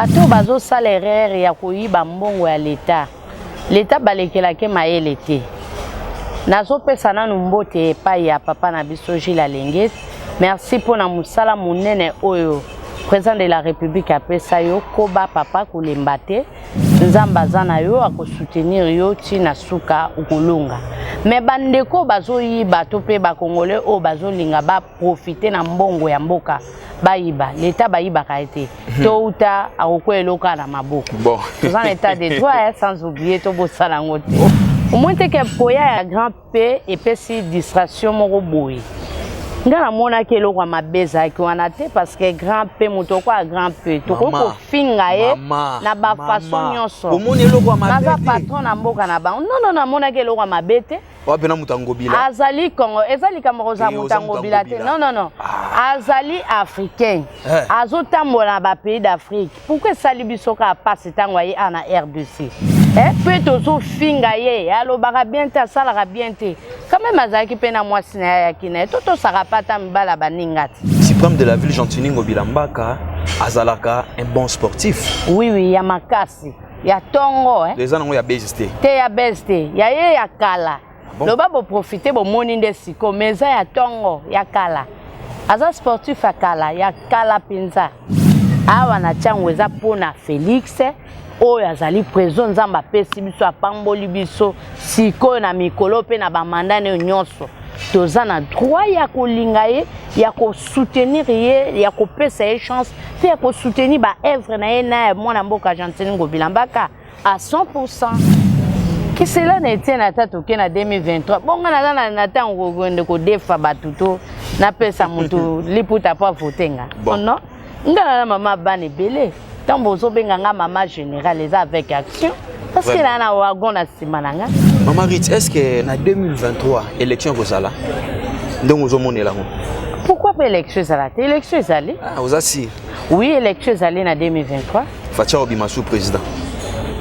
Bato oyo bazosala erreur ya koyiba mbongo ya leta, leta balekelake mayele te. Nazopesa nanu mbote epai ya papa na biso Jules Alingete. Merci mpo na mosala monene oyo président de la République apesa yo. Koba papa, kolemba te, Nzambe aza na yo, akosoutenir yo ti na suka, okolonga. Me bandeko bazoyiba to mpe bakongole oyo bazolinga baprofite na mbongo ya mboka bayiba, leta bayibaka ye te. Tôt ou tard akokwea eloko na maboko. Bon. Toza na état de droit, eh, sans oublier tobosala yango te. Omoni te ke koya ya grand P epesi distraction moko boye. Nga namonaki eloko ya mabe ezalaki wana te, parce que grand P, moto okoya grand P, tokoki kofinga ye na bafaçon nyonso. Omoni eloko ya mabe Naza patron na mboka na bango. Non, non, namonaki eloko ya mabe te. Wapi na moto ya Ngobila? Azali Congo, eza likambo kozala moto ya Ngobila te. Non, non, non. Azali africain. Azotambola na bapays d'Afrique. Pourquoi esali biso kaka mpasi ntango aye awa na RDC? Mpe tozofinga ye, alobaka bien te, asalaka bien te. Quand même azalaki mpe na mwasi na ye, ayaki na ye, to tosaka mpe ata mibala baninga te. Suprême de la ville Gentiny Ngobila Mbaka azalaka un bon sportif. Oui, ya makasi, ya ntongo, eh. Eza nango ya base te. Te, ya base te, ya ye ya kala. Bon. Loba boprofite, bomoni nde sikoyo, mais eza ya ntongo ya kala. Aza sportif ya kala, ya kala mpenza. Awa na ntango eza mpona Félix oyo azali président, Nzambe apesi biso, apamboli biso sikoyo na mikolo mpe na bamanda oyo nyonso, toza na droit ya kolinga ye, ya kosoutenir ye, ya kopesa ye chance mpe ya kosoutenir baœuvre na ye na ya mwana mboka Gentiny Ngobila Mbaka à 100%. Que cela ne tienne ata toke na 2023, bonga naza na ntango kokende kodefa bato to napesa motu liputa mpo avote nga. Bon. Non, nga na mama bana ebele. Ntango bozobenga nga mama général, eza avec action, parce que Vraiment. naa na wagon na nsima na nga. Mama Rit, est-ce que na 2023 élection ekozala ndenge ozomonela yango? Pourquoi mpe élection ezala te? Élection ezali. Ah, oza sûr? Oui, élection ezali na 2023. Fatshi obima sous président?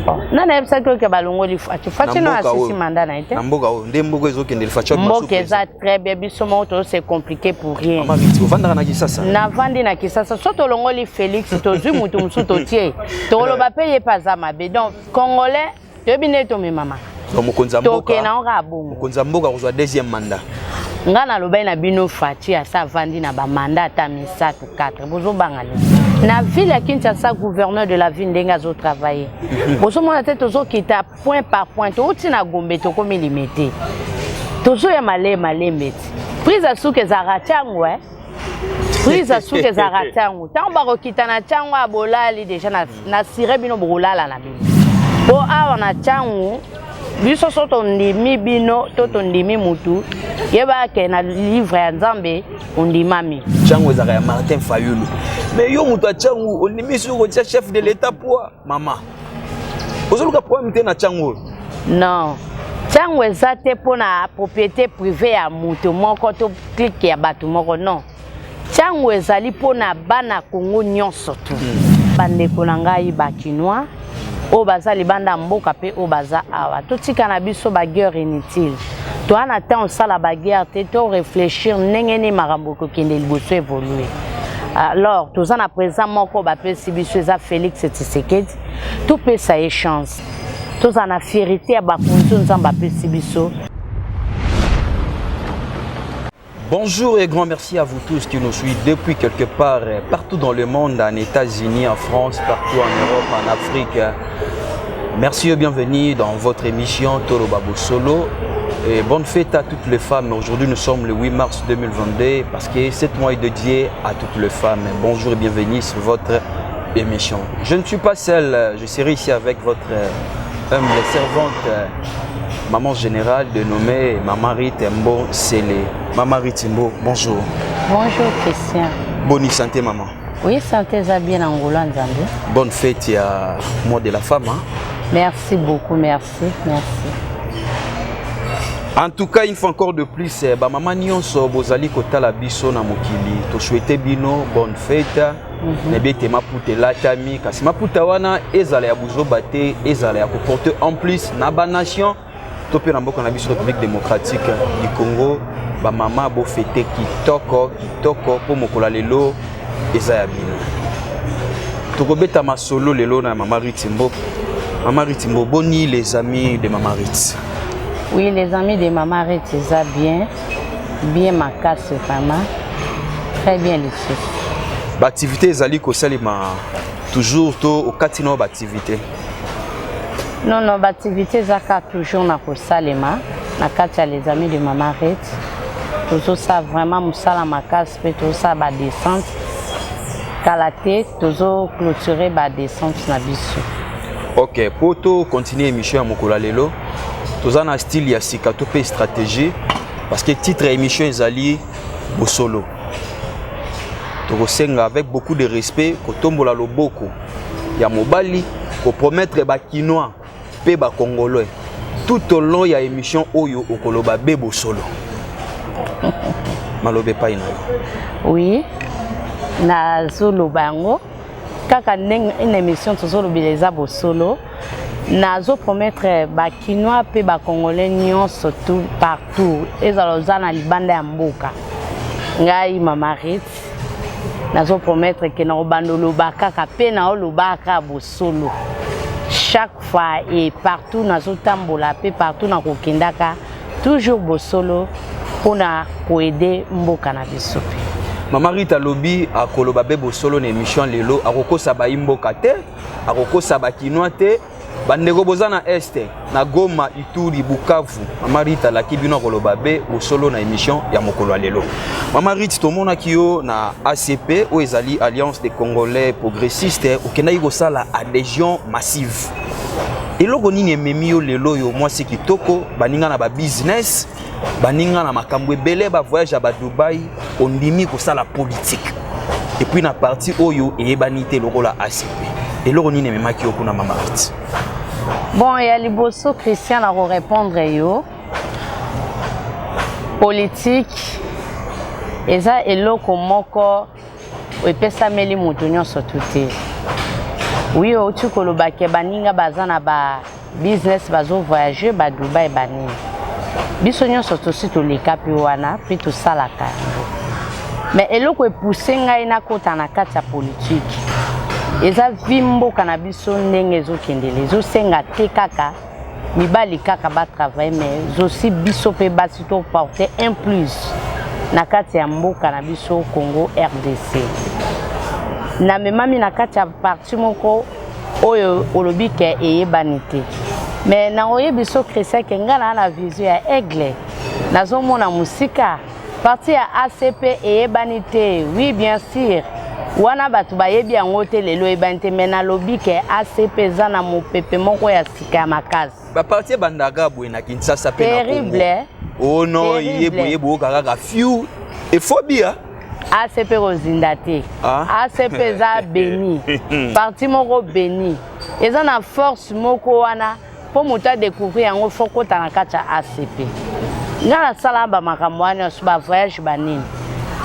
Bon, nani ayebisaki oke balongoli Fatshi? Fatshi no mboka asisi oyo. mandat na ye te. Na mboka oyo nde mboka ezokendele, Fatshi obima sous Mboka eza président. très bien, biso moko tozo compliqué pour rien. Mama Rit, ovandaka na Kisasa? Navandi na Kisasa. So tolongoli Félix, tozwi mutu mosusu totie, tokoloba mpe ye mpe aza mabe. Donc congolais toyebi nde tomemamaka. Donc mokonzi ya mboka Tokende yango kaka bongo. Mokonzi ya mboka akozwa deuxième mandat? Nga nalobaki na bino, Fatshi asa avandi na bamanda ata misato, 4, bozobanga nini? Na ville ya Kinshasa, gouverneur de la ville ndenge azotravaille, bozomona te? Tozokita point par point, touti na Gombe, tokomi Limete, tozoya malembe malembe ti prise ya suka ezalaka ntango, eh? Prise ya suka ezalaka ntango, ntango bakokita na ntango ya bolali déjà na sire bino, bokolala na bino, mpo awa na ntango biso so tondimi bino to tondimi mutu, yeba ke na livre ya Nzambe ondimami. Ntango ezalaka ya Martin Fayulu, mais yo moto ya Tshangu ondimi soki kotia chef de l'état poa mama ozoluka problème te na Tshangu oyo? Non, ntango eza te mpo na propriété privée ya moto moko to clique ya bato moko, non. Ntango ezali mpo na bana Kongo nyonso tu. Bandeko na ngai bakinois oyo baza libanda ya mboka mpe oyo baza awa, totika na biso baguerre inutile. Toza na temps osala baguerre te, to réfléchir ndenge nini makambo ekokende liboso, évolue. Alors toza na président moko bapesi biso, eza Félix Tshisekedi. Topesa ye chance, tozala na fierté ya bakonzi oyo Nzambe apesi biso. Bonjour et grand merci à vous tous qui nous suivez depuis quelque part, partout dans le monde, en États-Unis, en France, partout en Europe, en Afrique. Merci et bienvenue dans votre émission Toloba Bosolo. Et bonne fête à toutes les femmes. Aujourd'hui, nous sommes le 8 mars 2022 parce que cette mois est dédié à toutes les femmes. Bonjour et bienvenue sur votre émission. Je ne suis pas seul, je serai ici avec votre humble servante, maman générale dénommée Maman Rite Mbo Sele. Maman Rite Mbo, bonjour. Bonjour Christian. Bonne santé, maman? Oui, santé eza bien na ngolo ya Nzambe. Bonne fête ya mois de la femme, hein? Merci beaucoup, merci, merci. En tout cas, une fois encore de plus, ba mama nyonso bozali kotala biso na mokili, tosouhaite bino bonne fête. Nayebi ete maputa elatami, kasi maputa wana ezala ya buzoba te, ezala ya koporter en plus na banation to mpe na mboka na biso République démocratique du Congo. Bamama bofete kitoko kitoko mpo mokolo ya lelo eza ya bino. Tokobeta masolo lelo na Mama Ruth Mbo. Mama Ruth Mbo, boni les amis de Mama Ruth? Oui, les amis de Mama Ruth, eza bien, bien makasi vraiment, très bien lisusu. Baactivité ezali kosalema toujours to okati na baactivité? Non, baactivité eza kaka toujours na kosalema na kati ya les amis de Mama Ruth. Tozosala vraiment mosala makasi mpe tozosala badescente. Kala te tozoclôturer badescente na biso. Ok, po to continue émission ya mokolo ya lelo, toza na style ya sika to mpe stratégie, parce que titre ya émission ezali Bosolo. Tokosenga avec beaucoup de respect kotombola loboko ya mobali, kopromettre Bakinois mpe Bacongolais, tout au long ya émission oyo okoloba be bosolo. Maloba epai na yo. Oui, nazoloba yango kaka ndenge une émission tozolobela eza bosolo. Nazopromettre Bakinois mpe Bacongolais nyonso, tout partout, ezala oza na libanda ya mboka, ngai Mama Ruth nazopromettre ke nakobanda oloba kaka mpe naolobaka bosolo chaque fois et partout nazotambola mpe partout nakokendaka, toujours bosolo mpona koaider mboka na biso mpe. Mama Rita alobi akoloba be bosolo na émission lelo. Akokosa bayi mboka te, akokosa Bakinois te. Bandeko boza na Est, na Goma, Ituri, Bukavu, Mama Rita alaki bino akoloba be bosolo na émission ya mokolo ya lelo. Mama Rita, tomonaki yo na ACP, oyo ezali Alliance des Congolais Progressistes. Okendaki kosala adhésion massive. Eloko nini ememi yo lelo oyo, mwasi kitoko, baninga na babusiness, baninga na makambo ebele, bavoyage ya badubai, ondimi kosala politique et puis na parti oyo eyebani te lokola ACP? Eloko nini ememaki yo kuna, Mama Ruth? Bon, ya liboso, Christian, nakorépondre yo, politique eza eloko moko epesameli moto nyonso tu te. Oui, outi koloba ke baninga baza na ba business, bazovoyage badubai, banini. Biso nyonso tosi toleka mpe wana mpe tosalaka yango. Mais eloko epousser ngai nakota na kati ya politike eza vi mboka na biso ndenge ezokendela, ezosenga te kaka mibali kaka batravaille, mais aussi biso mpe basi toporte un plus na kati ya mboka na biso Congo RDC. Namemami na kati ya parti moko oyo olobi ke eyebani te, mais nakoyebi so, Christian, ke ngai naa na vision ya aigle, nazomona mosika. Parti ya ACP eyebani te, oui, bien sûr, wana bato bayebi yango te lelo, eyebani te, mais nalobi ke ACP eza na mopepe moko ya sika ya makasi. Baparti ebandaka boye na Kinshasa mpe na Terrible. Congo. Oh non, ye boye boyoka kaka fiu efobia. ACP kozinda te. Ah. ACP eza béni, parti moko béni, eza na force moko wana. Mpo moto adécouvrir yango, faut kota na kati ya ACP. Nga nasala bamakambo wana nyonso, bavoyage, banini.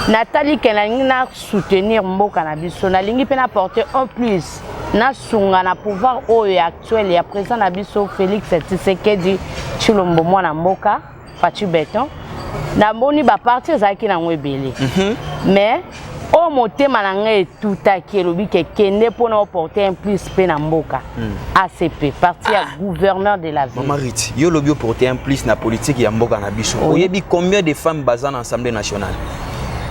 Natali ke nalingi na soutenir mboka na biso, nalingi mpe na porter un plus, nasunga na pouvoir oyo ya actuel ya président na biso Félix Tshisekedi Tshilombo, mwana mboka Fatshi Béton. Namoni baparti ezalaki nango ebele, mais oyo motema na ngai etutaki, elobi ke kende mpona oporter un plus mpe na mboka, ACP, parti ya gouverneur de la ville. Mama Ruth, yo olobi oporter un plus na politique ya mboka na biso. Oui. Oyebi combien de femmes baza na Assemblée nationale?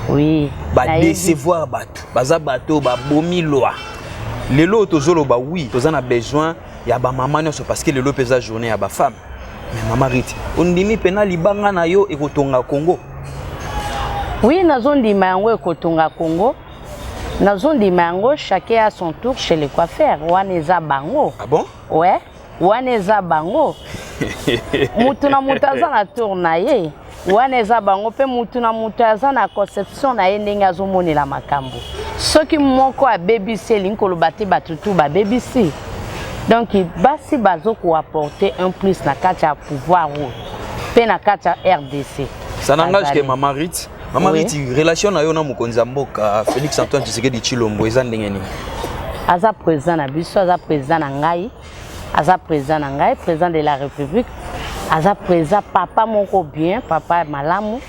Oui, nayebi. Badécevoir bato, baza bato babomi loi. Lelo oyo tozoloba, oui, toza na besoin ya bamama nyonso, parce que lelo mpe eza journée ya bafemme. Mais Mama Ruth, ondimi mpena libanga na yo ekotonga Congo? Oui, nazondima yango ekotonga Congo, nazondima yango. Chacun a son tour chez le coiffeur, wana eza bango. Ah bon? Ouais, wana eza bango. Mutu na mutu aza na tour na ye, wana eza bango. Mpe mutu na mutu aza na conception na ye, ndenge azomonela makambo. Soki moko abebisi, elingi koloba te bato tu babebisi. Donc basi bazokoapporter un plus na kati ya pouvoir oyo mpe na kati ya RDC. Ça n'engage Bazali. que Mama Ruth. Mama Oui. Ruth, relation na yo na mokonzi ya mboka Félix Antoine Tshisekedi Tshilombo eza ndenge nini? Aza président na biso, aza président na ngai, aza président na ngai, président de la République. Aza président, papa moko bien, papa malamu.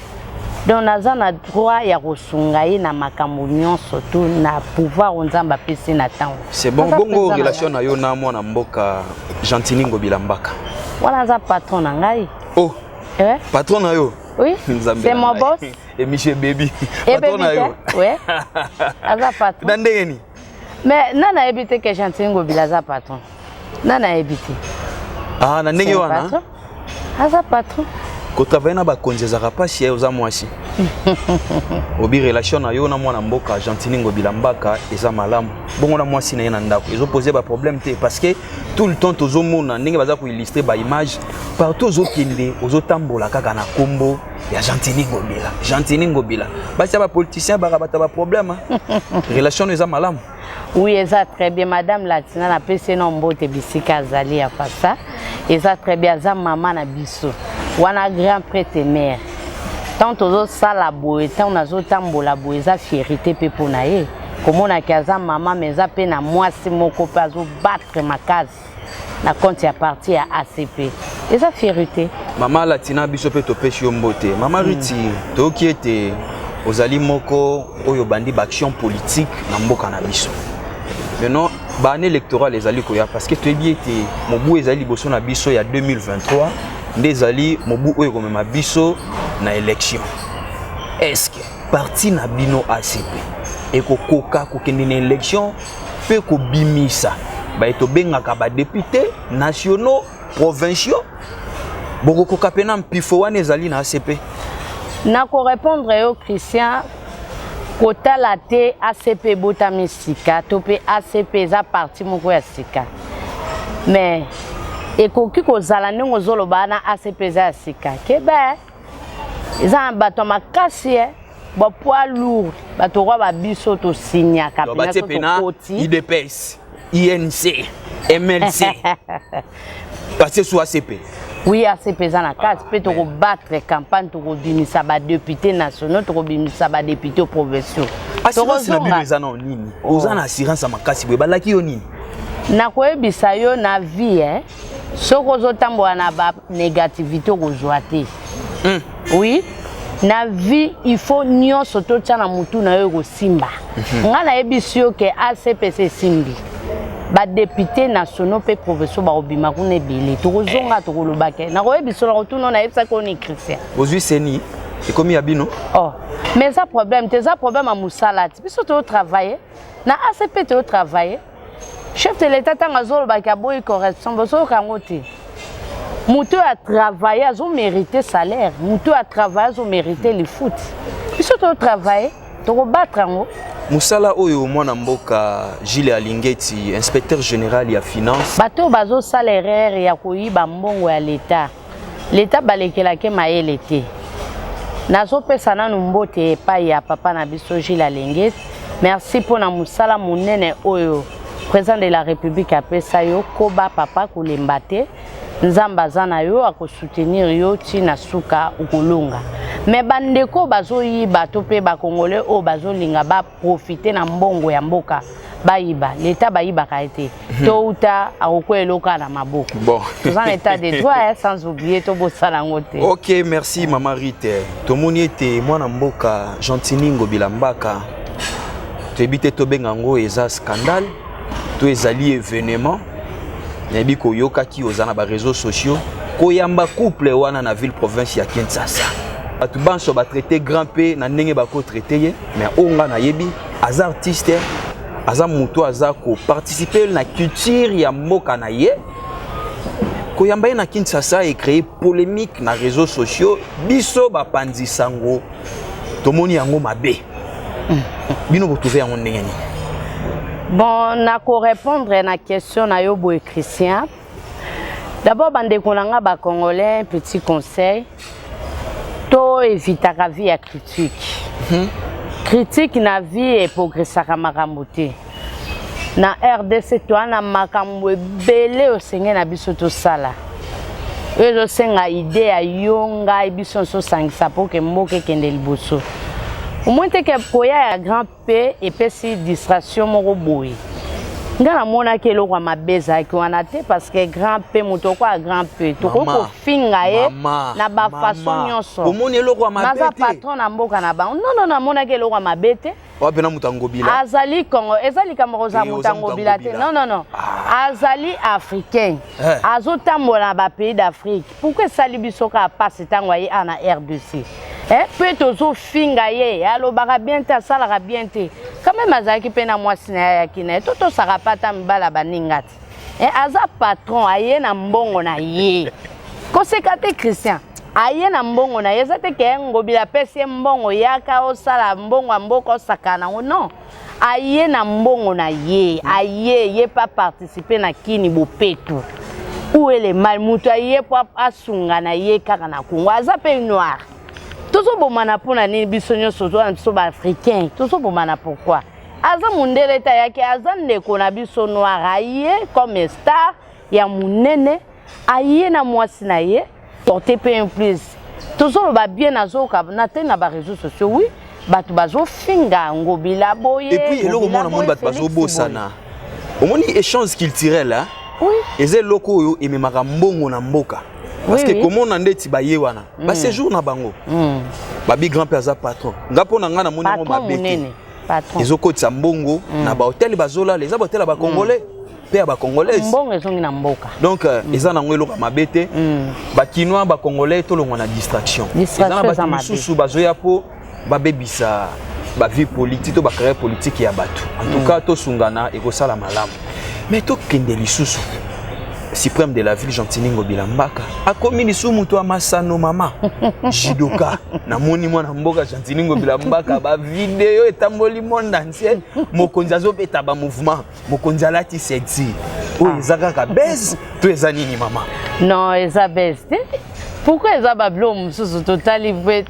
Donc naza na droit ya kosunga ye na makambo nyonso tu na pouvoir oyo Nzambe apesi na ntango. C'est bon. Bongo relation na yo na mwana mboka Gentiny Ngobila Mbaka? Wana aza patron na ngai. Oh. Eh? Patron na yo? Oui. C'est mon boss. Et monsieur Baby. Patron na yo. Ouais. Aza patron. Na ndenge nini? Mais nani ayebi te ke Gentiny Ngobila aza patron? Nani ayebi te? Ah, na ndenge wana. Aza patron. Kotravaille na bakonzi ezalaka mpasi ya oza mwasi. Obi relation na yo na mwana mboka Gentiny Ngobila Mbaka eza malamu. Bongo na mwasi na ye na ndako ezopose baproblème te? Parce que tout le temps tozomona ndenge baza koillustre baimage partout, ozokende, ozotambola kaka na nkombo ya Gentiny Ngobila, Gentiny Ngobila. Basi ya bapoliticien baka bato ya baproblème. Relation no eza malamu? Oui, eza très bien. Madame Latina, napesi ye na mbote bisika azali ya fasa. Eza très bien, aza mama na biso wana, grand prêtre mare. Ntango tozosala boye, ntango nazotambola boye, eza fierté mpe mpo na ye komonaki aza mama, mais eza mpe na mwasi moko mpe azobattre makasi na compte ya parti ya ACP. Eza fierté. Mama Latina, biso mpe topesi yo mbote, mama Riti. Toyoki ete ozali moko oyo obandi baaction politique na mboka na biso. Maintenant baannée électorale ezali koya, parce que toyebi ete mobu ezali liboso na biso ya 2023 nde ezali mobu oyo ekomema biso na élection. Est ce que parti na bino ACP ekokoka kokende na élection mpe kobimisa baye tobengaka badéputé nationaux, provinciaux? Bokokoka mpena mpifo wana ezali na ACP? Nakorépondre yo, Christian. Kotala te ACP ebotami sika to mpe ACP eza parti moko ya sika, mais ekoki kozala ndenge ozoloba wana, ACP eza ya sika. Keba, eza na bato ya makasi e bapoids lourd, bato kwa babiso tosinyaka. Batie pena UDPS, UNC, MLC, batie su ACP. Oui, ACP eza na kati mpe tokobattre campagne, tokobimisa badéputé nationaux, tokobimisa badéputé provinciaux. Assurance na bino eza nao nini? Oza na assurance ya makasi boye, balaki yo nini? Nakoyebisa yo, na vie, soki ozotambola na banégativité, okozwa te. Oui, na vie il faut nyonso totia na mutu na yo ekosimba. Ngai nayebisi yo ke ACPC esimbi, badéputé nationaux mpe provinciaux bakobima kuna ebele. Tokozonga, tokoloba ke nakoyebisa, nakotuna, nayebisaki oni, Christian. Ozwi CENI, ekomi ya bino? Oh, mais eza problème te, eza problème ya mosala ti biso tozotravaille na ACP, tozotravaille. Chef de l'État, ntango azolobaki aboyi corruption, bozoyoka yango te. Moto oyo atravaille azomérite salaire, moto oyo atravaille azomérite lifuti. Biso tozotravaille, tokobattre yango. Mosala oyo mwana mboka Jules Alingeti, inspecteur général ya finance. Bato oyo bazosala erreur ya koyiba mbongo ya leta, leta balekelaki mayele te. Nazopesa nanu mbote epai ya papa na biso Jules Alingeti. Merci mpona mosala monene oyo président de la République apesa yo. Koba papa, kolemba te, Nzambe aza na yo, akosoutenir yo ntina suka, okolonga. Mais bandeko bazoyiba to mpe bakongolais oyo bazolinga baprofite na mbongo ya mboka, bayiba, leta bayibaka ye te. Tôt ou tard akokwea eloko na maboko. Bon. Toza na état de droit, eh, sans oublier, tobosala yango te. Ok, merci mama Rite. Tomoni ete mwana mboka Gentiny Ngobila Mbaka, toyebi te tobenga yango eza scandale to ezali événement. Nayebi koyokaki oza na baréseaux sociaux koyamba couple wana na ville province ya Kinshasa. Bato banso batraite grand mpe na ndenge bakotraite ye, mais oyo nga nayebi, aza artiste, aza moto aza koparticipe na culture ya mboka na ye. Koyamba ye na Kinshasa ecréé polémique na réseaux sociaux. Biso bapanzi sango tomoni yango mabe. Bino botrouve yango ndenge nini? Bon, nakorépondre na question na yo boye, Christian. D'abord, bandeko na nga bacongolais, petit conseil: to évitaka vie ya critique. Critique na vie eprogressaka makambo te. Na RDC toa na makambo ebele osenge na biso tosala, oyo ezosenga idée ya yo, ngai, biso nyonso osangisa mpo ke mboka ekende liboso. Omoni te ke koya ya grand P epesi distraction moko boye. Nga namonaki eloko ya mabe ezalaki wana te, parce que grand P, moto okoya grand P, tokoki kofinga ye na bafaçon nyonso. Omoni eloko ya mabe Naza te? patron na mboka na bango. Non, non, namonaki eloko ya mabe te. Wapi na moto ya Ngobila? Azali Congo, eza likambo kozala Eh, moto oza ya moto ya Ngobila te. Ngobila. Non, non, non, azali africain, Eh. azotambola na bapays d'Afrique. Pourquoi esali biso kaka mpasi ntango aye a na RDC? Eh, mpe tozofinga ye, alobaka bien te, asalaka bien te. Quand même azalaki mpe na mwasi na ye, ayaki na ye. To tosaka mpe ata mibala ya baninga te. Eh, aza patron, aye na mbongo na ye. Koseka te, Christian, aye na mbongo na ye. Eza te ke Ngobila apesi ye mbongo, yaka osala mbongo ya mboka, osaka nango. Non, aye na mbongo na ye, aye ye mpe aparticipe na kini bopeto. Où est le mal? Moto aye mpo asunga na ye kaka na Kongo, aza mpe noir. Tozobomana mpona nini? Biso nyonso toza na biso baafricain, tozobomana pourquoi? Aza mondele te, ayaki, aza ndeko na biso noir, aye comme star ya monene, aye na mwasi na ye, porte mpe un plus. Tozoloba bien, nazoyoka na te na baréseaux sociaux, oui, bato bazofinga Ngobila boye. Et puis eloko Ngobila mwana moni boye, bato Félix bazobosana, omoni échange culturel, hein? Boye. Oui. Eza eloko oyo ememaka mbongo na mboka, parce que komona ndeti baye wana, baséjour na bango, babi grand mpe aza patron. Nga mpo na ngai namoni yango Patron mabe te. monene, patron. Ezokotisa mbongo na bahotel bazolala, eza bahotel ya bacongolais mpe ya bacongolaise. Mbongo ezongi na mboka. Donc eza nango eloko ya mabe te. Bakinois, bacongolais, tolongwa na distraction. Distraction Eza na eza bato mabe. mosusu bazoya mpo babebisa bavie politique to bacarrière politique ya bato. En tout cas, tosungana, ekosala malamu. Mais tokende lisusu, suprême de la ville Gentini Ngobila Mbaka akomi lisusu moto ya masano. Mama judoka, namoni mwana mboka Gentini Ngobila Mbaka, bavideo etamboli monde entier, mokonzi azobeta bamouvement, mokonzi alati sexy. Oyo eza kaka base to eza nini, mama? Non, eza base te. Pourquoi? Eza babilo mosusu totali mpe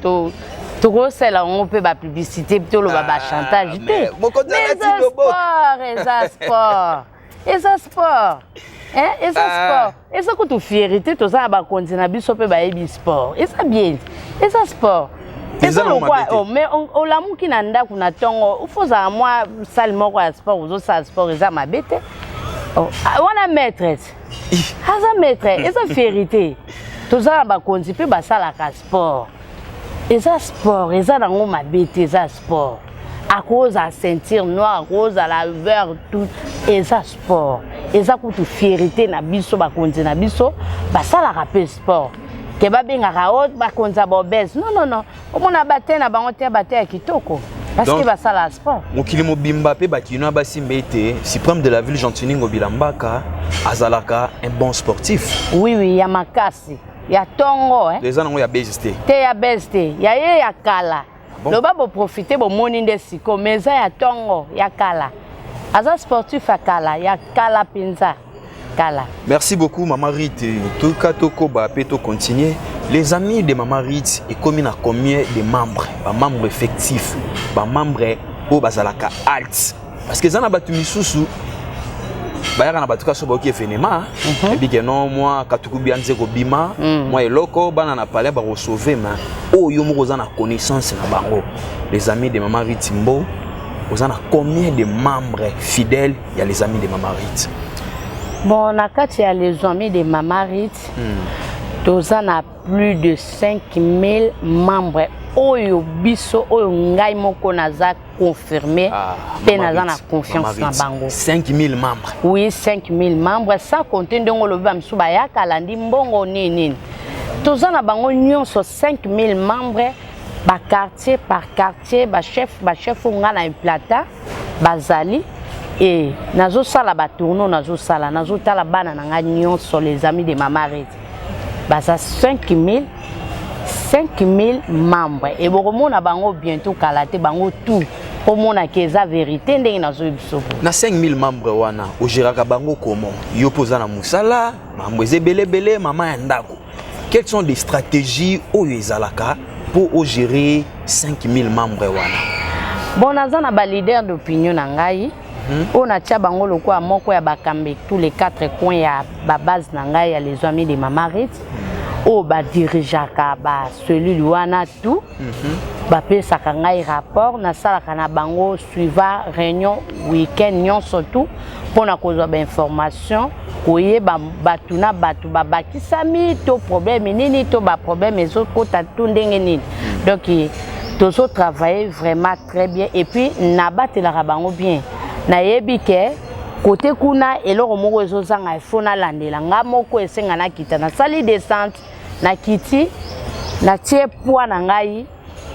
tokosala yango mpe bapublicité, toloba Ah, bachantage te. Mais mokonzi Mais alati eza loboko. sport, eza sport, eza sport. Hein, eza Ah. sport, eza kutu fierté. Toza na bakonzi na biso mpe bayebi sport, eza bien, eza sport. Eza nango lokwa mabe te. Oh, mais olamuki na ndako na ntongo, faut ozala mwa sale moko ya sport, ozosala sport, eza mabe te. Oh, ah, wana maître aza maître, eza fierté. Toza na bakonzi mpe basalaka sport, eza sport, eza nango mabe te, eza sport. Akozala ceinture noire, akozala vert, tout, eza sport, eza kutu fierté na biso. Bakonzi na biso basalaka mpe sport, ke babengaka o bakonzi ya baobèse. Non, non, non, omona bate na bango te, bate ya kitoko, parce que basalaka sport. Mokili mobimba mpe bakinois basimba ete suprême de la ville Gentini Ngobila Mbaka azalaka un bon sportif. Oui, ya makasi, ya ntongo, eh? Eza nango ya base te? Te, ya base te, ya ye ya kala. Bon? Loba boprofite, bomoni nde sikoyo, mais eza ya ntongo, ya kala, aza sportif ya kala, ya kala mpenza, kala. Merci beaucoup, mama Rite. Toka tokoba mpe tocontinue. Les Amis de Mama Rite ekomi na combien de membres, bamembre effectif, bamembre oyo bazalaka alt? Parce que eza na bato misusu bayaka na bato kaka so bayoki événement, ebi ke non, mwa katuku bia nze kobima mwa eloko, bana na palais bakosauve. Ma oyo moko oza na connaissance na bango, Les Amis de Mama Rite mbo, oza na combien de membres fidèles ya Les Amis de Mama Rite? Bon, na kati ya Les Amis de Mama Rite, toza na plus de 5000 membres oyo biso, oyo ngai moko naza confirmé mpe naza na confiance na bango. 5000 membres? Oui, 5000 membres, sans compter ndenge olobi bamisusu bayaka, alandi mbongo nini nini. Toza na bango nyonso 5000 membres, baquartier par quartier, bachef, bachef oyo ngai na implanta bazali. E nazosala batourno, nazosala, nazotala bana na ngai nyonso. Les Amis de Mama Rite baza 5000, 5000 membres e bokomona bango bientôt, kala te, bango tout omonaki eza vérité ndenge nazoyebi biso boye. Na 5000 membres wana, ogéraka bango comment? Yo mpo oza na mosala, mambo eza ebelebele, mama ya ndako. Quelles sont des stratégies oyo ezalaka mpo ogérer 5000 membres wana? Bon, naza na baleader d'opinion na ngai oyo natia bango lokola moko ya bakambi tous les quatre coins ya babase na ngai ya Les Amis de Mama Rite. Oyo badirigeaka bacellule wana tout, bapesaka ngai rapport. Nasalaka na bango suivant réunion week-end nyonso tout mpona kozwa bainformation, koyeba bato na bato babakisami to problème nini to baproblème ezokota to ndenge nini. Donc tozotravaille vraiment très bien et puis nabatelaka bango bien. Nayebi ke kote kuna eloko moko ezozanga, ifo nalandela nga moko. Esenga nakita, nasali descente, nakiti, natie poids na ngai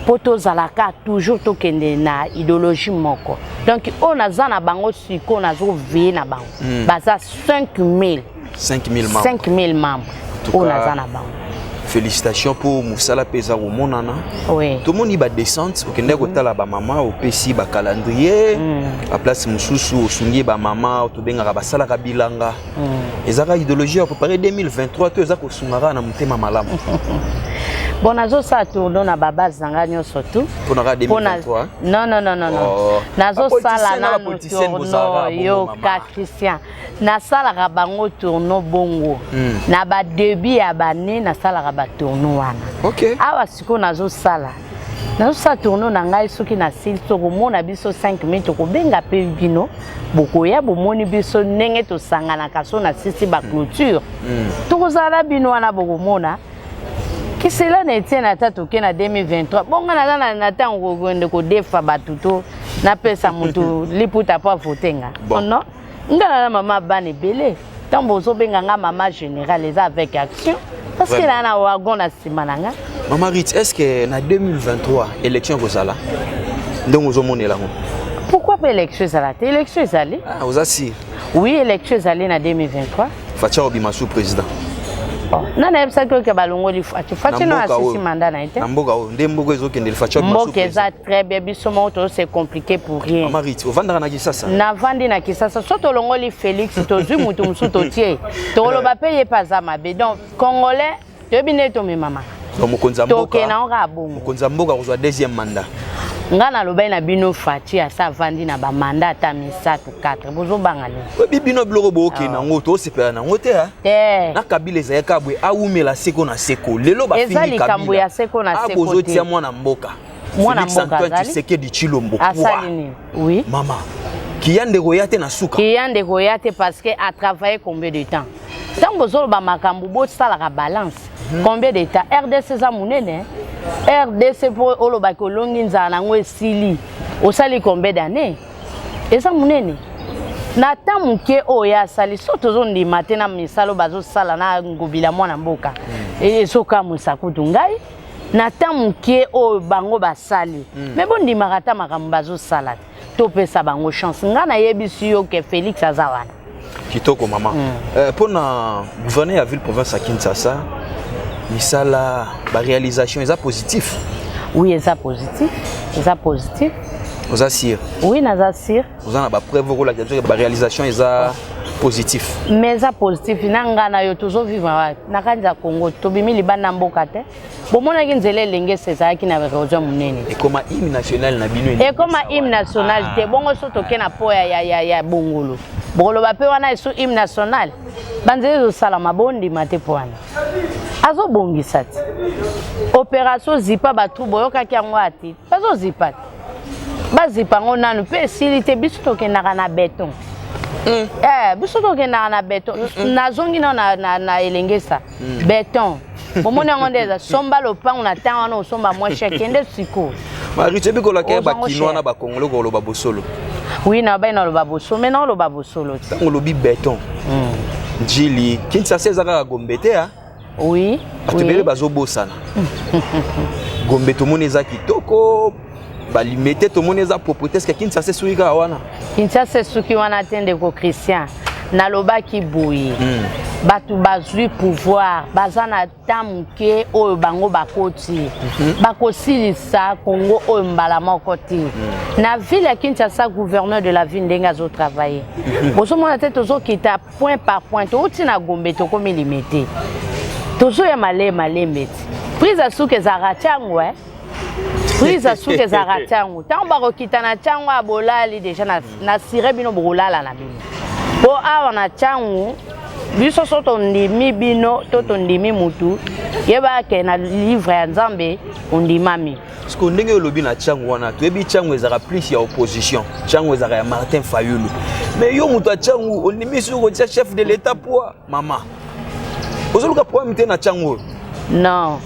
mpo tozalaka toujours, tokende na idéologie moko. Donc oyo naza na bango sikoyo, nazoveiller na bango, baza 5000. 5000 membres? 5000 membres oyo naza na bango. Félicitations mpo mosala mpe eza komonana. Tomoni badescente, okendaki kotala bamama, opesi bacalendrier, baplace mosusu osungi bamama tobengaka basalaka bilanga. Ezaka idéologie ya préparer 2023 to eza kosunga kaka na motema malamu? Bon, nazosala tournée na babase na ngai nyonso tu. Mpona kaka 2023? Non, non, non, non, non. Nazosala nanu tournée. Yoka, Christian, nasalaka bango tournée bongo na badébut ya bane, nasalaka batournée wana. Awa sikoyo nazosala tournée na ngai. Soki nasili, tokomona biso 5 minutes, tokobenga mpe bino, bokoya, bomoni biso ndenge tosanganaka. So nasisi baclôture, tokozala na bino wana, bokomona kisela na Etienne. Ata toke na 2023, bonga naza na ntango kokende kodefa bato to napesa motu liputa mpo avote nga. Non, nga na mama bana ebele. Ntango bozobenga nga mama général, eza avec action, parce que naa na wagon na nsima na nga. Mama Rit, est ce que na 2023 élection ekozala ndenge ozomonela yango? Pourquoi mpe élection ezala te? Élection ezali. Ah, oza sûr? Oui, élection ezali na 2023. Fatshi obima su président? Nani ayebisaki oke balongoli Fatshi? Fatshi no asisi mandat na ye te. Na mboka oyo nde mboka ezokendele, Fatshi? Mboka eza très bien, biso moko tozo se compliqué pour rien. Mama Rit, ovandaka na Kisasa? Navandi na Kisasa. So tolongoli Félix, tozwi mutu mosusu, totie, tokoloba mpe ye mpe aza mabe. Donc Congolais toyebi nde tomemamaka. Donc mokonzi ya mboka Tokende yango kaka bongo. Mokonzi ya mboka kozwa deuxième mandat? Nga nalobaki na bino, Fatshi asa avandi na bamanda ata misato, 4, bozobanga nini? Oyebi bino biloko bookende yango, tosepela nango te. Te. Na Kabila ezalaki boye, awumela seko na seko. Lelo Eza likambo ya seko na seko te. Bozotia mwana mboka. Mwana Félix mboka Antoine azali. Tshisekedi Tshilombo. Asali nini? Oui. Mama, kiya ndeko ya te na suka. Kiya ndeko ya te parce que a travaillé combien de temps? Ntango bozoloba makambo, bosalaka balance. Combien de temps? RDC eza monene. RDC, mpo olobaki olongi nzala nango esili, osali combien d'année? Eza monene. Na ta moke oyo asali, so tozondima te na misala oyo bazosala na Ngobila mwana mboka, ezokamwisa kutu ngai na ta moke oyo bango basali. Me bondimaka ata makambo bazosala te, topesa bango chance. Ngai nayebisi yo ke Félix aza wana. Kitoko, mama. Mpona gouverneur ya ville province ya Kinshasa, misala, baréalisation eza positif? Oui, eza positif, eza positif. Oza sûr? Oui, naza sûr. Oza na bapreuve okolakisa biso baréalisation eza positif? Mais eza positif. Na ngai na yo tozovivre wapi? Na kati ya Congo, tobimi libanda mboka te. Bomonaki nzela Elengesa ezalaki na érosion monene. Ekoma hymne national na bino. Ekoma hymne national te. Bongo so toke na po ya Bongolo, bokoloba mpe wana esu hymne national. Banzela ezosalama, bondima te mpo wana azobongisa te. Opération zipa batrou, boyokaki yango ati bazozipa te, bazipa yango nanu mpe esili te. Biso tokendaka na béton. Biso tokendaka na béton. Nazongi nano na Elengesa, béton bomoni yango nde eza. Somba lopango na ntango wana, osomba moins cher. Kende sikoyo. Marie, oyebi kolaka ya bakino wana, bakongolo koloba bosolo. Oui, na bai naloba bosolo, mais naoloba bosolo te. Ntango olobi béton, Njili, Kinshasa eza kaka Gombe te. Oui. Bato ebele bazobosana Gombe, tomoni eza kitoko, balimete tomoni eza propriété. Est-ce Kinshasa esuki kaka wana? Kinshasa esuki wana te, ndeko Christian. Nalobaki boye, bato bazwi pouvoir, baza na ta moke oyo bango bakoti, bakosilisa Congo oyo mbala moko te. Na ville ya Kinshasa, gouverneur de la ville ndenge azotravaille, bozomona te? Tozokita point par point. Touti na Gombe, tokomi Limete, tozoya malembe malembe ti prise ya suka ezalaka ntiango. Prise ya suka ezalaka ntiango. Ntango bakokita na ntiango ya bolali déjà na sire, bino bokolala na bino, mpo awa na ntiango. Biso so tondimi bino to tondimi mutu, yeba ke na livre ya Nzambe ondimami. Parce que ndenge olobi na Tshangu wana, toyebi Tshangu ezalaka plus ya opposition, Tshangu ezalaka ya Martin Fayulu, mais yo moto ya Tshangu ondimi soki kotia chef de l'État poa mama ozoluka problème te na Tshangu oyo? Non,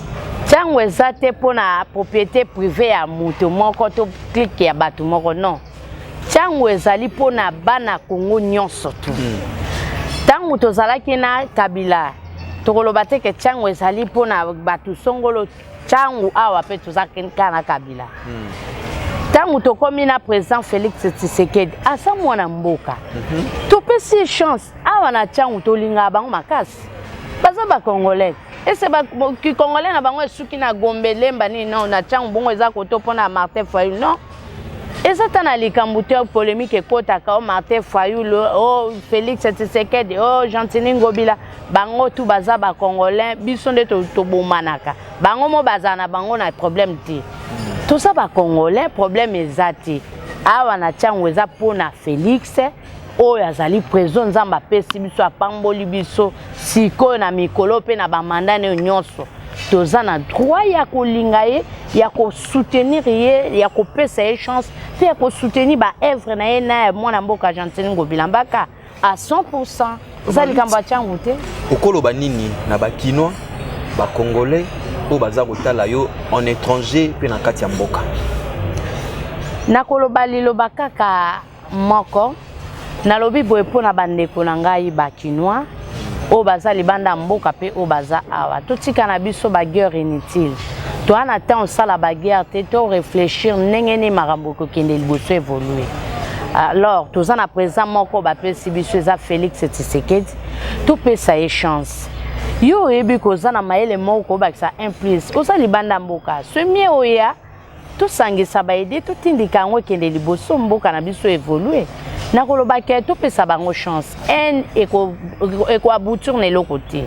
ntango eza te mpona propriété privée ya moto moko to clique ya bato moko, non. Ntango ezali mpona bana Kongo nyonso tu. Ntango tozalaki na Kabila, tokoloba te ke ntango ezali mpona bato songolo. Ntango awa mpe toza kaka na Kabila. Ntango tokómi na président Félix Tshisekedi, aza mwana mboka, topesi ye chance. Awa na ntango tolingaka bango makasi, baza bacongolais. Ese kicongolais na bango esuki na Gombe, Lemba, nini? Non, na ntango bongo eza koto mpona Martin Fayulu, non, eza ta na likambo te. Polémique ekɔtaka o Martin Fayulu, o Félix Tshisekedi, o Gentini Ngobila, bango tu baza bacongolais. Biso nde tobomanaka, bango mo bazala na bango na problème te. Toza bacongolais, problème eza te. Awa na ntango eza mpona Félix oyo azali président, Nzambe apesi biso, apamboli biso. Sikoyo na mikolo mpe na bamanda na yo nyonso, toza na droit ya kolinga ye, ya kosoutenir ye, ya kopesa ye chance mpe ya kosoutenir baœuvre na ye na ya mwana mboka Gentini Ngobila Mbaka à 100. Eza likambo ya ntango te. Okoloba nini na bakinois, bacongolais oyo baza kotala yo en étranger mpe na kati ya mboka? Nakoloba liloba kaka moko. Nalobi boye mpo na bandeko na ngai bakinois oyo baza libanda ya mboka mpe oyo baza awa: totika na biso baguerre inutile. Toza na temps osala baguerre te. To réfléchir ndenge nini makambo ekokende liboso, évolue. Alors toza na président moko bapesi biso, eza Félix Tshisekedi. Topesa ye chance. Yo oyebi koza na mayele moko kobakisa 1 plus, oza libanda mboka, somie oya tosangisa baidées, totindika yango ekende liboso, mboka na biso évolue. Nakoloba ke topesa bango chance. Haine ekoaboutir na eloko te.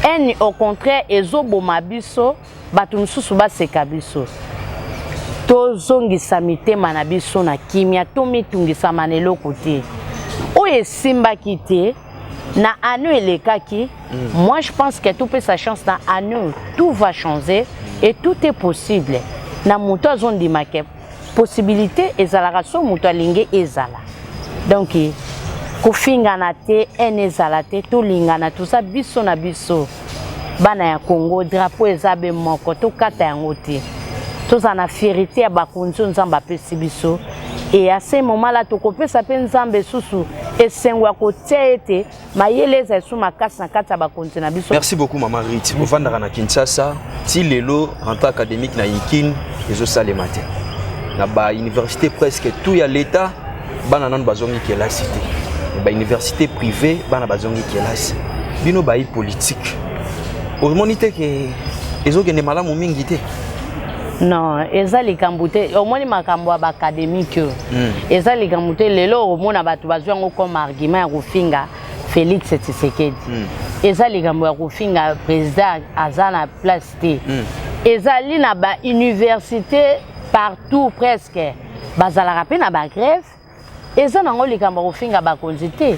Haine, au contraire, ezoboma biso. Bato mosusu baseka biso. Tozongisa mitema na biso na kimia, tomitungisama na eloko te. Oyo esimbaki te na année elekaki, moi je pense que topesa chance na année, tout va changer et tout est possible na moto azondima ke possibilité ezalaka. So moto alingi ezala, donc kofingana te, haine ezala te, tolingana. Toza biso na biso bana ya Congo, drapeau eza be moko, tokata yango te. Tozala na fierté ya bakonzi oyo Nzambe apesi biso. E à ce moment là tokopesa mpe Nzambe susu esengo ya kotia ete mayele eza esu makasi na kati ya bakonzi na biso. Merci beaucoup, mama Rit. Ovandaka na Kinshasa. Ti lelo rentrée académique na Unikin ezosalema te. Na bauniversité presque tout ya l'État, bana nano bazongi kelasi te. Bauniversité privé, bana bazongi kelasi. Bino bayi politique, omoni te ke ezokende malamu mingi te? Non, eza likambo te. Omoni makambo ya baacadémique oyo, eza likambo te. Lelo omona bato bazwi yango comme argument ya kofinga Félix Tshisekedi. Eza likambo ya kofinga président aza na place te. Ezali na bauniversité partout presque bazalaka mpe na bagrève. Eza nango likambo ya kofinga bakonzi te.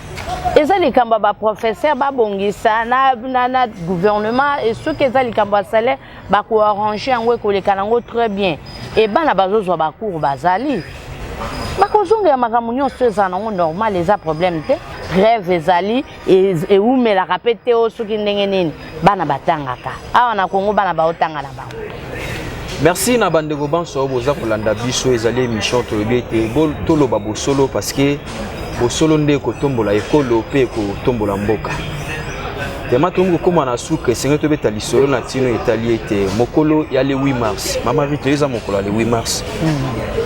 Eza likambo ya baprofesseur babongisa na gouvernement. E soki eza likambo ya salaire, bakoarrange yango, ekoleka nango très bien. E bana bazozwa bacours, bazali bakozongela makambo nyonso, ezala nango normal, eza problème te. Grève ezali, ewumelaka mpe te. O soki ndenge nini bana batangaka awa na Kongo, bana baotanga na bango. Merci na bandeko banso oyo boza kolanda biso. Ezali émission tolobi ete toloba bosolo, parce que bosolo nde ekotombola ekolo mpe ekotombola mboka. Tema tokomi kokóma na suka. Esengeli tobeta lisolo na ntino etali ete mokolo ya le 8 mars. Mama Rito, eza mokolo ya le 8 mars,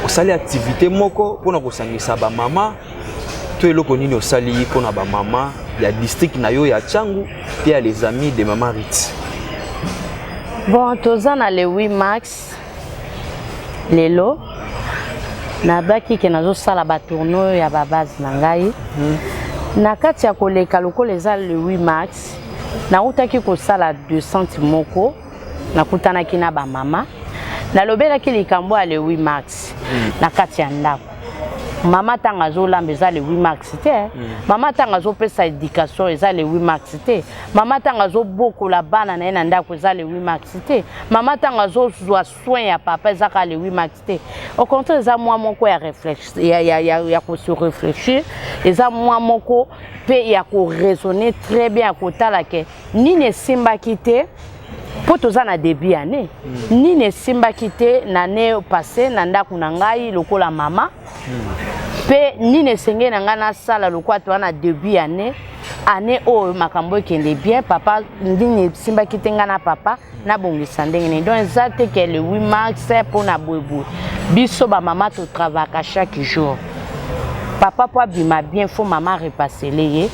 osali activité moko mpona kosangisa bamama to eloko nini osali mpona bamama ya district na yo ya Tshangu mpe ya Les Amis de Mama Rit? Bon, toza na le 8 mars lelo. Nabaki ke nazosala batournée ya babase na ngai na kati ya koleka. Lokola eza le 8 mars, nautaki kosala descente moko, nakutanaki na bamama, nalobelaki likambo ya le 8 mars na kati ya ndako. Mama ntango azolamba, eza le 8 mars te. Mama ntango azopesa éducation, eza le 8 mars te. Mama ntango azobokola bana na ye na ndako, eza le 8 mars te. Mama ntango azozwa soin ya papa, eza kaka le 8 mars te. Au contraire, eza mwa moko ya, ya, ya, ya, ya kose réfléchir, eza mwa moko mpe ya koraisonner très bien, ya kotala ke nini esimbaki te, mpo toza na début année. Nini esimbaki te na année passé na ndako na ngai lokola mama, mpe nini esengeli na ngai nasala lokola toza na début année, année oyo makambo ekende bien. Papa, nini esimbaki te ngai na papa, nabongisa ndenge nini? Donc eza te ke le 8 mars mpona boyeboye. Biso bamama totravaka chaque jour. Papa mpo abima bien, faut mama repasser ye.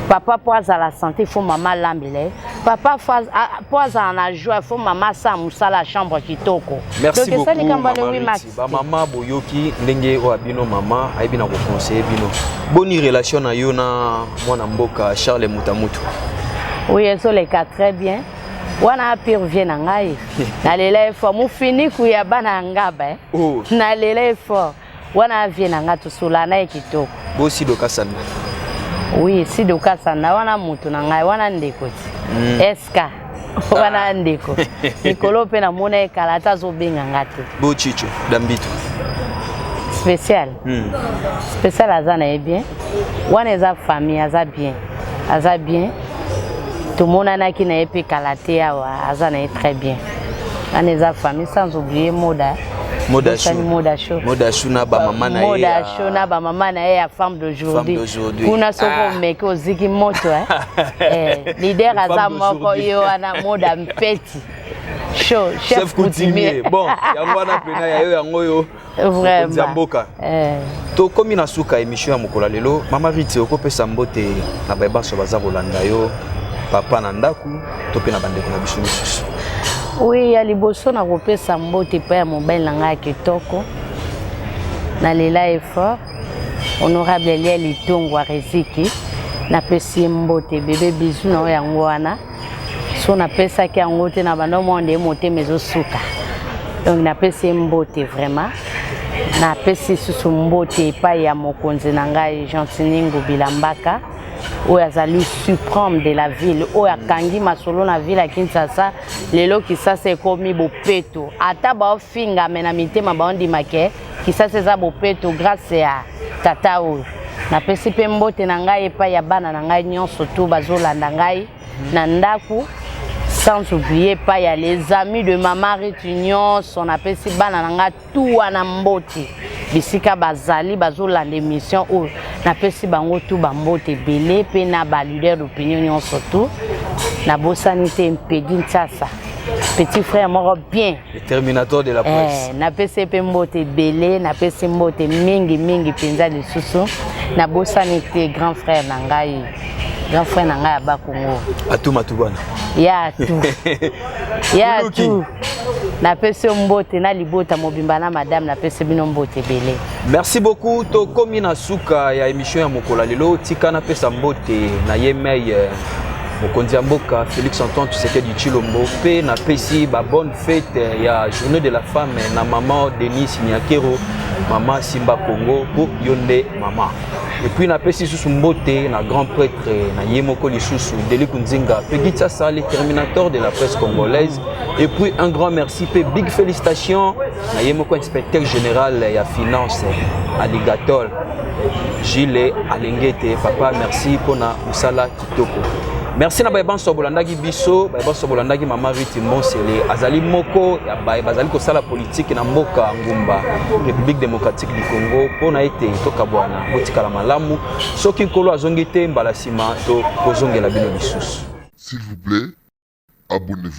Papa mpo azala santé, faut mama alambela ye. Papa mpo azala na joie, faut mama asala mosala ya chambre kitoko. Merci beaucoup, mama. Bamama, boyoki ndenge oyo abino mama ayebi na koconseiller bino. Boni relation na yo na mwana mboka Charles Mutamutu? Oui, ezoleka très bien. Wana pire vie na ngai, nalela ye fort. Mofiniku ya bana ya ngaba, eh? Oh. Nalela ye fort. Wana vie na ngai, tosola na ye kitoko. Bosido Kasanda? Oui, Sido Kasanda wana motu na ngai, wana ndeko ti. Eska wana ndeko mikolo mpe namona ye kala, ata azobenga nga te. Bochicho Dambito? Spécial. Spécial aza na ye bien. Wana eza famille, aza bien, aza bien. Tomonanaki na ye mpe kala te awa, aza na ye très bien. Wana eza famille, sans oublier Moda. Moda Chou. Moda Chou. Moda Chou na bamama na ye. Moda Chou na bamama na ye ya Femme d'aujourd'hui. Kuna soki omeki, oziki moto, eh? Eh, leader aza moko ye wana, Moda Mpeti Show, chef coutumier. Bon, yango wana pena ya yo, yango oyo. Vraiment. Ya mboka. Eh. Tokomi na suka émission ya mokolo ya lelo. Mama Riti, okopesa mbote na baye banso baza kolanda yo, papa na ndako to mpe na bandeko na biso misusu. Oui, ya liboso na kopesa mbote epai ya mobali na ngai ya kitoko, nalela ye fort, honorable Elia Litongwa Reziki. Napesi ye mbote. Bebe, bizu na oyo yango wana. So napesaki yango te na banda mwa nde motema ezosuka. Donc napesi ye mbote vraiment. Napesi lisusu mbote epai ya mokonzi na ngai Gentini Ngobila Mbaka, oyo azali suprême de la ville, oyo akangi masolo na ville ya Kinshasa. Lelo Kisasa ekomi bopeto. Ata baofinga me na mitema baondima ke Kisasa eza bopeto grâce ya tata oyo. Napesi mpe mbote na ngai epai ya bana na ngai nyonso tu bazolanda ngai na ndako, sans oublier epai ya les amis de mama Riti nyonso. Napesi bana na ngai tu wana mbote bisika bazali bazolanda émission oyo. Napesi bango tu bambote ebele, mpe na baleader d'opinion nyonso tu. Nabosani te Mpedi Ntsasa, petit frère moko bien. Le terminator de la presse. Eh, napesi ye mpe mbote ebele, napesi mbote mingi mingi mpenza. Lisusu nabosani te grand frère na ngai, grand frère na ngai ya Bakongo. Atu Matubana. Ya tu, ya tu, napesi yo mbote na libota mobimba na madame. Napesi bino mbote ebele. Merci beaucoup. Tokomi na suka ya émission ya mokolo ya lelo. Tika napesa mbote na ye mei mokonzi ya mboka Félix Antoine Tshisekedi Tshilombo, mpe napesi babonne fête ya Journée de la femme na mama Denis Niakero, mama Simba Congo, mpo yo nde mama. Et puis napesi lisusu mbote na grand prêtre na ye moko lisusu Deli Kunzinga Peggy Tsasa, le terminateur de la presse congolaise. Et puis un grand merci mpe big félicitation na ye moko inspecteur général ya finance, Alligator Gile Alengete. Papa, merci mpona mosala kitoko. Merci na baye banso bolandaki biso, baye banso bolandaki mama Riti Monsele. Azali moko ya baye bazali kosala politike na mboka ngumba République démocratique du Congo. Mpona ete tokabwana, botikala malamu. Soki Nkolo azongi te mbala nsima, tokozongela bino lisusu. S'il vous plaît, abonnez-vous.